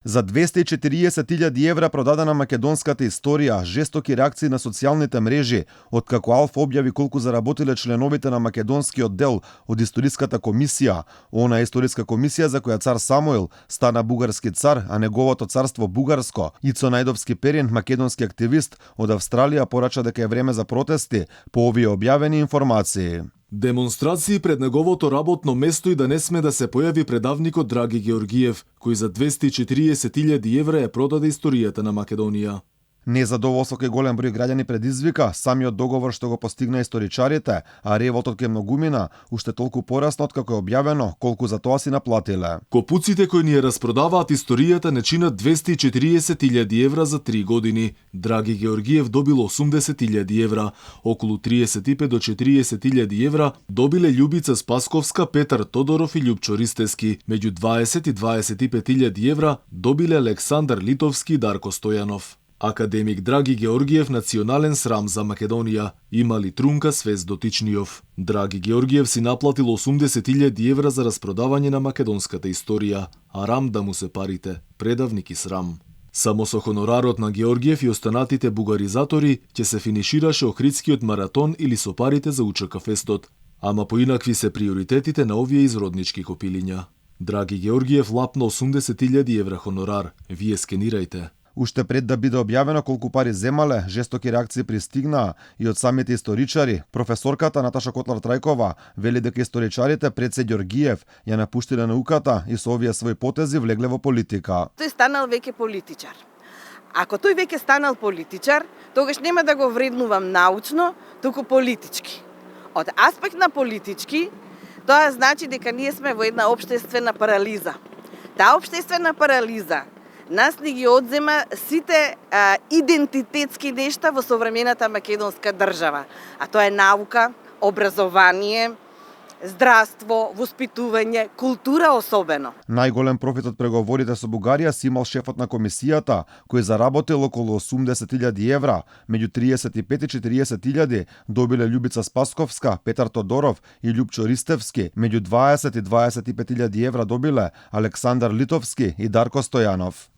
За 240.000 евра продадена македонската историја, жестоки реакции на социјалните мрежи, откако Алфа објави колку заработиле членовите на македонскиот дел од историската комисија, она историска комисија за која цар Самуил стана бугарски цар, а неговото царство бугарско. Ицо Најдовски Перин, македонски активист од Австралија, порача дека е време за протести по овие објавени информации. Демонстрации пред неговото работно место и да не сме да се појави предавникот Драги Георгиев, кој за 240.000 евра ја продаде историјата на Македонија. Незадоволство кај голем број граѓани предизвика самиот договор што го постигна историчарите, а револтот кај многумина уште толку порасно откако е објавено колку за тоа си наплатиле. Копуците кои ни ја распродаваат историјата не чинат 240.000 евра за 3 години. Драги Георгиев добил 80.000 евра, околу 35 до 40.000 евра добиле Љубица Спасковска, Петар Тодоров и Љупчо Ристевски. Меѓу 20 и 25.000 евра добиле Александар Литовски и Дарко Стојанов. Академик Драги Георгиев национален срам за Македонија, има ли трунка свест дотичниот. Драги Георгиев си наплатил 80.000 евра за распродавање на македонската историја, а рам да му се парите, предавник и срам. Само со хонорарот на Георгиев и останатите бугаризатори ќе се финишираше Охридскиот маратон или со парите за УЧК фестот, ама поинакви се приоритетите на овие изроднички копилиња. Драги Георгиев лапна 80.000 евра хонорар, вие скенирајте. Уште пред да биде објавено колку пари земале, жестоки реакции пристигнаа и од самите историчари. Професорката Наташа Котлар-Трајкова вели дека историчарите пред се Ѓоргиев ја напуштиле науката и со овие своји потези влегле во политика. Тој станал веќе политичар. Ако тој веќе станал политичар, тогаш нема да го вреднувам научно, туку политички. Од аспект на политички, тоа значи дека ние сме во една општествена парализа. Таа општествена парализа нас ни ги одзема сите идентитетски нешта во современата македонска држава. А тоа е наука, образование, здравство, воспитување, култура особено. Најголем профит од преговорите со Бугарија си имал шефот на комисијата, кој заработил околу 80.000 евра, меѓу 35 и 40.000 добиле Љубица Спасковска, Петар Тодоров и Љупчо Ристевски, меѓу 20 и 25.000 евра добиле Александар Литовски и Дарко Стојанов.